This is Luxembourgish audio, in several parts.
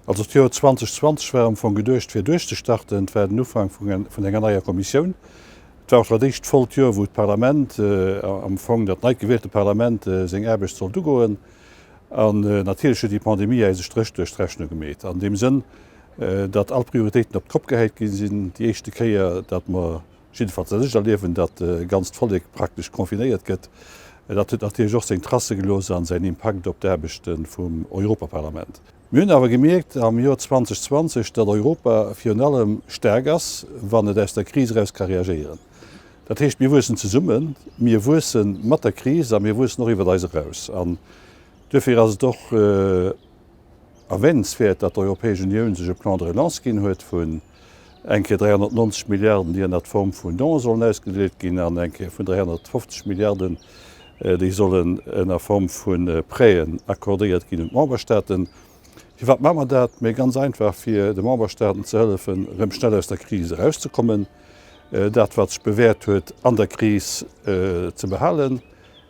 Also d'Joer 2020 war am Fong geduecht fir duerchzestarten. Et war den Ufank vun enger neier Kommissioun. Et war och dat éischt vollt Joer, wou d'Parlament, am Fong dat neit gewielte Parlament, seng Aarbecht sollt ugoen. An natierlech huet déi Pandemie eis e Stréch duerch d'Rechnung gemeet, an deem Sënn, datt all Prioritéiten op d'Kopp gehäit gi sinn. Déi éischte Kéier, datt mer, jiddefalls dat ech erliewen, datt e ganzt Vollek praktesch confinéiert gëtt, dat huet natierlech och seng Tracë gelooss a säin Impakt op d'Aarbechte vum Europaparlament. Mir hunn awer gemierkt am Joer 2020, datt Europa virun allem staark ass, wann et aus der Kris eraus ka reagéieren. Dat heescht, mir wuessen zesummen, mir wuesse mat der Kris a mir wuessen och iwwer eis eraus. An duerfir ass et och erwähnenswäert, datt d'Europäesch Unioun sech e Plan de relance ginn huet vun eng Kéier 390 Milliarden, déi ënnert Form vun Done sollen ausgedeelt ginn, an eng Kéier vun 350 Milliarden, déi sollen ënner Form vu Prêten accordéiert ginn un d'Memberstaaten. Firwat maache mer dat? Mee ganz einfach, fir de Memberstaaten ze hëllefen, erëm schnell aus der Kris erauszekommen, dat, wat sech bewäert huet an der Kris, ze behalen,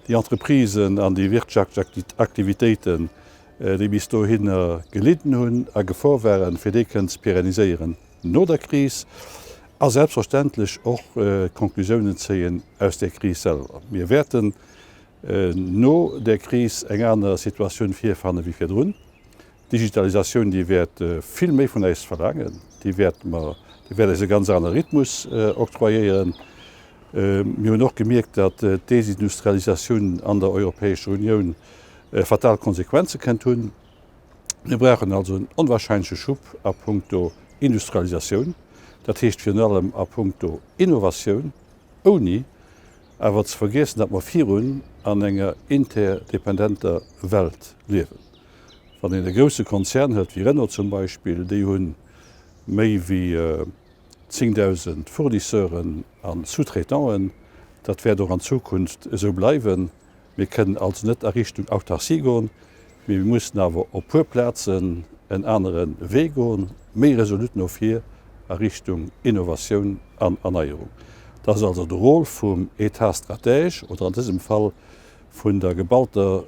déi Entreprisen an déi wirtschaftlech Aktivitéiten, déi bis dohinner gelidden hunn a Gefor waren, fir déi kënnen ze pérenniséieren no der Kris a selbstverständlech och Conclusiounen zéien aus där Kris selwer. Mir wäerten no där Kris eng aner Situatioun virfanne wéi virdrun. D'Digitalisatioun, déi wäert vill méi vun äis verlaangen, déi wäert mer, déi wäert eis e ganz anere Rhythmus octroyéieren. Mir hunn och gemierkt, datt d'Desindustrialisatioun an der Europäescher Unioun fatal Konsequenze kënnt hunn. Mir brauchen also en onwahrscheinleche Schub a puncto Industrialisatioun, dat heescht virun allem a puncto Innovatioun, ouni awer ze vergiessen, datt mer virun an enger interdependenter Welt liewen. Wann een e grousse Konzern hëlt wéi Renault zum Beispill, déi hu méi wéi 10.000 Fournisseuren a Sous-traitanten. Dat wäert och an Zukunft esou bleiwen. Mir kënnen also net a Richtung Autarcie goen, mee mir mussen awer op puer Plazen en anere Wee goen, méi resolut no vir a Richtung Innovatioun an Erneierung. Dat ass also de Rôle vum État stratège oder an dësem Fall vun der geballter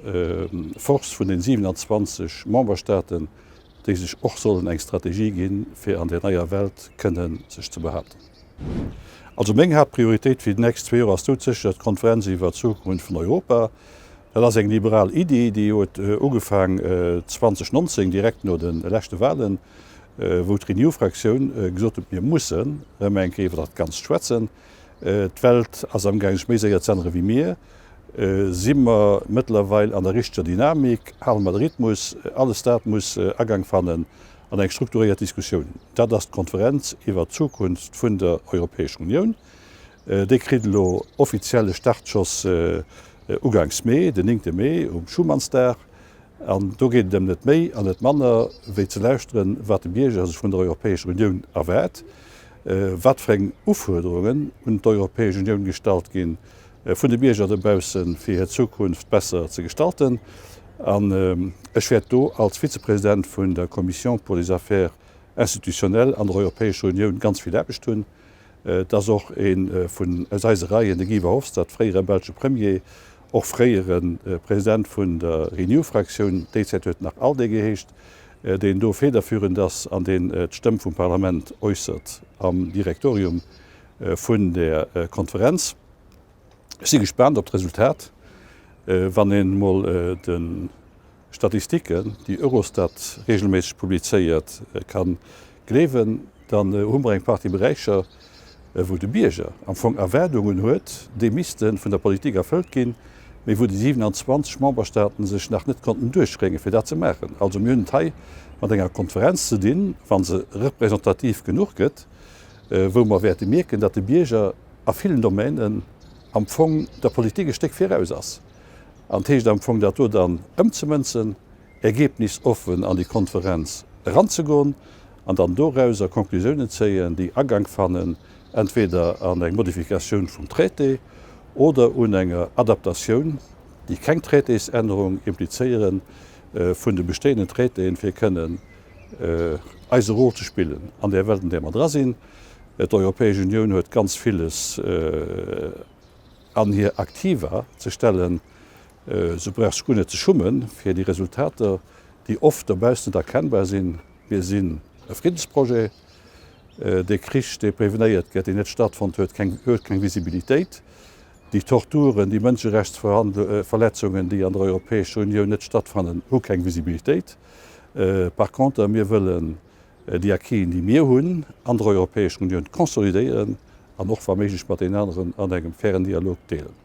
Force vun den 27 Memberstaaten, déi sech och sollen eng Strategie ginn, fir an där neier Welt kënnen sech ze behaapten. Also meng Haaptprioritéit fir déi nächst zwee Joer ass doudsécher d'Konferenz iwwer d'Zukunft vun Europa. Dat ass eng liberal Iddi, déi huet ugefaang 2019, direkt no de leschte Wahlen, wou d'Renew-Fraktioun gesot huet, mir mussen erëm eng Kéier iwwer dat Ganzt schwätzen. D'Welt ass amgaang sech méi séier z'ännere wéi mir. Si mer mëttlerweil an der richteger Dynamik? Hale mer de Rhythmus? Alles dat muss Agang fannen an eng strukturéiert Diskussioun. Dat ass d'Konferenz iwwer d'Zukunft vun der Europäescher Unioun. Déi kritt elo offiziell e Startschoss uganks Mee, den néngte Mee um Schumansdag. An do geet et ëm net méi an net manner, wéi ze lauschteren, wat de Bierger sech vun der Europäescher Unioun erwaart, wat fir eng Ufuerderungen un d'Europäesch Unioun gestallt gi vun de Bierger dobaussen, fir hir Zukunft besser ze gestalten. An ech wäert do als Vizepresident vun der Commission pour les Affaires institutionnelles an der Europäescher Unioun ganz vill Aarbecht hunn. Et ass och ee vun aus eise Reien, de Guy Verhofstadt, fréiere belsche Premier, och fréiere President vun der Renew-Fraktioun, déizäit huet en nach ALDE geheescht, deen do federführend ass an deen d'Stëmm vum Parlament äussert am Direktorium vun där Konferenz. Ech si gespaant op d'Resultat, wann een emol de Statistiken, déi Eurostat regelméisseg publizéiert, ka gleewen, dann hu mer eng Partie Beräicher, wou de Bierger am Fong Erwaardungen huet, déi misste vun der Politik erfëllt ginn, mee wou déi 27 Memberstaaten sech nach net konnten duerchréngen, fir dat ze maachen. Also mir hunn et hei mat enger Konferenz ze dinn, wa se representativ genuch gëtt, wou mer wäerte mierken, datt de Bierger a villen Domänen am Fong der Politik e Stéck viraus ass. An et heescht am Fong, dat do dann ëmzemënzen, ergebnisoffen an déi Konferenz eranzegoen an dann dorauser Conclusiounen zéien, déi Agank fannen entweder an eng Modifikatioun vum Traité oder un enger Adaptatioun, déi keng Traitésännerung implizéieren, vun de bestehenden Traitéen, fir kënnen eise Rôle ze spillen an där Welt, an där mer dra sinn. D'Europäesch Unioun huet ganz villes an hir Aktiva ze stellen. Se brauch sech guer net ze schummen, fir déi Resultater, déi oft dobaussen net erkennbar sinn. Mir sinn e Friddensprojet. Dee Krich, dee prevenéiert gëtt, deen net stattfonnt huet, huet keng Visibilitéit. Déi Torturen, déi Mënscherechtsverletzungen, déi an der Europäescher Unioun net stattfannen, hu keng Visibilitéit. Par conter, mir wëllen déi Acquisen, déi mir hunn an der Europäescher Unioun, consolidéieren an och wa méiglech mat deenen aneren an engem fairen Dialog deelen.